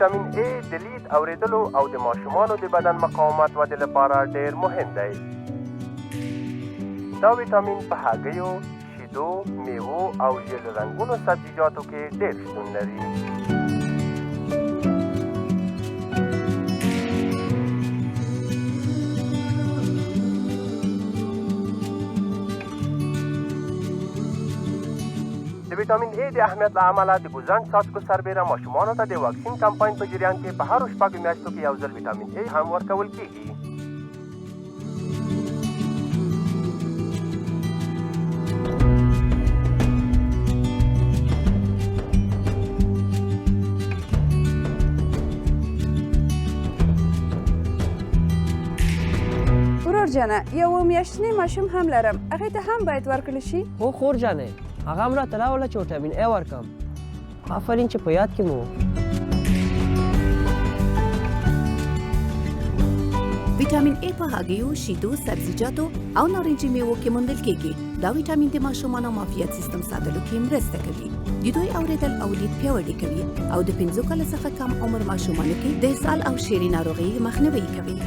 ویټامین ای د لید، اورېدلو او د ماشومانو د بدن مقاومت ودې لپاره ډېر مهم دی. دا ویټامین په هګیو، شیدو، میوو او ژیړ رنګونو سبزیجاتو کې ډېر شتون لري. د ویټامین ای د اهمیت له امله د ګوزڼ څاڅکو سربېره ماشومانو ته د واکسین کمپاین په جریان کې په هرو 6 میاشتو کې یو ځل ویټامین ای هم ورکول کیږي. ورور جانه، یو میاشتنی ماشوم هم لرم، هغې ته هم باید ورکړل شي؟ هو خور جانې، هغه هم راته راوله چې ویټامین ای ورکړم. آفرین چې په یاد کې مو. ویټامین ای په هګیو، شیدو، سبزیجاتو او نارنجي میوو کې موندل کیږي. دا ویټامین د ماشومانو معافیت سیستم ساتلو کې مرسته کوي، د دوی اورېدل او لید پیاوړي کوي او د 5 کلو څخه کم عمر ماشومانو کې د اسهال او شیرې ناروغۍ مخنیوی کوي.